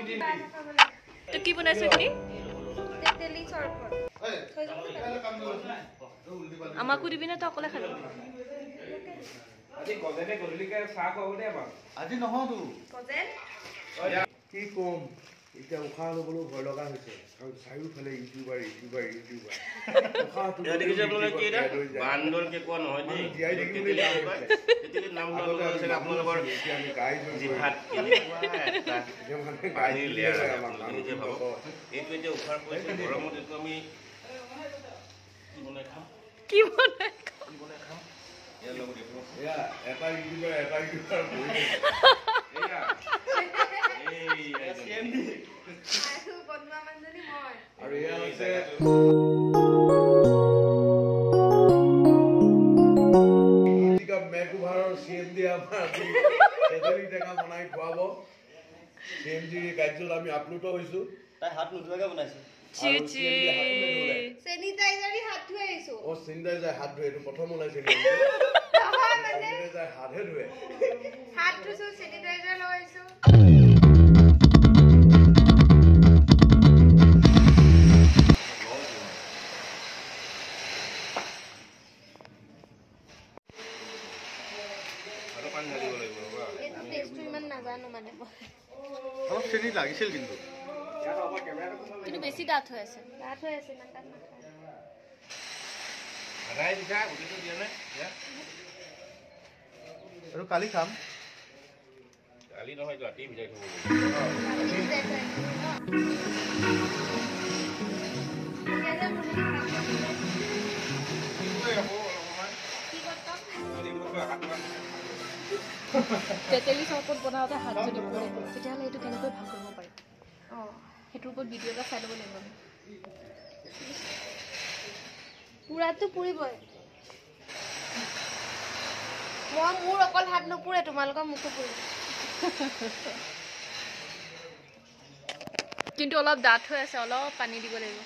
তো কি বনাইছ এইখিনি? তেতেলী চৰবত। আমাকো দিবি নে তই অকলে খাবি? আজি গজেনে গধূলিকে চাহ খুৱাব দেই আমাক। আজি নহয়তো। গজেন? কি ক'ম এতিয়া, উশাহ ল'বলৈও ভয় লগা হৈছে, কাৰণ চাৰিওফালে ইউটিউবাৰ ইউটিউবাৰ ইউটিউবাৰ। উশাহটো এয়া দেখিছে আপোনালোকে কি এটা? বেয়া হৈ যায়। বান্দৰ কেঁকোৱা নহয় দেই। মানুহ জীয়াই থাকিবলৈ তেতেলী টান কয়। হৈছে। তেতেলীৰ নাম শুনাৰ আগতে লগে আমি লগে চাগে মানুহ আপোনালোকৰ আছিলো, এতিয়া আমি গাই হৈ জিভাত পৰিছো। কেনেকুৱা এটা এতিয়া মানে গাই পানীৰ লেয়াৰ বুলিয়ে আহে, কয় আমাক, আপোনালোকে মানুহ নিজে বুলি ভাবক। নকয়। এইটো এতিয়া উশাহ পৰিছে গৰমত, এইটো আমি কি বনাই খাম? কি বনাই? কি বনাই খাম ইয়াৰ লগত এইটো? এয়া এটা ইউটিউবাৰ, এটা ইউটিউবাৰ বহি থাকে। এইয়া এই আৰু বনোৱা মানুহজনী মই। আৰু এয়া এই হৈছে জেগাটো মেকঅভাৰৰ চি এম ডি, আমাৰ আজি তেতেলী টেঙা বনাই খুৱাব। চি এম ডিৰ কাৰ্যত আমি আপ্লুত হৈছো। তাই হাত নোধোৱাকে বনাইছে। চি আৰু চি। CMD হাতো নুধুলে। চেনিটাইজাৰ দি হাত ধুই আহিছো। অ, চেনিটাইজাৰ হাত ধুৱে, এইটো প্ৰথম ওলাইছে নিয়মটো। নহয় মানে চেনিটাইজাৰ হাতহে ধুৱে। হাত ধুইছো, চেনিটাইজাৰ লগাইছো। আৰু পানী ঢালিব লাগিব ৰ'বা। এইটো টেষ্টটো ইমান নাজানো মানে মই। অলপ চেনি লাগিছিল কিন্তু। কিন্তু বেছি ডাঠ হৈ আছে। ডাঠ হৈ আছে, ইমান তাত নাখায়। আধাই দিছা, গোটেইটো দিয়া নাই দিয়া। আৰু কালি খাম। কালি নহয়, এইটো ৰাতি ভিজাই থ'ব লাগিব। ৰাতি ভিজাই থৈ আহিছো ন। এতিয়া যে মুড়ি খাম। দিবই আকৌ অলপমান। কি কৰতাম? তেতেলী চৰবত বনাওঁতে হাত যদি পুৰে, তেতিয়াহ'লে এইটো কেনেকৈ ভাল কৰিব পাৰি, অঁ, সেইটোৰ ওপৰত ভিডিঅ' এটা চাই ল'ব লাগিব আমি। পুৰাটো পুৰিবই। মই মোৰ অকল হাত নুপুৰে, তোমালোকৰ মুখো পুৰিব। কিন্তু অলপ ডাঠ হৈ আছে, অলপ পানী দিব লাগিব।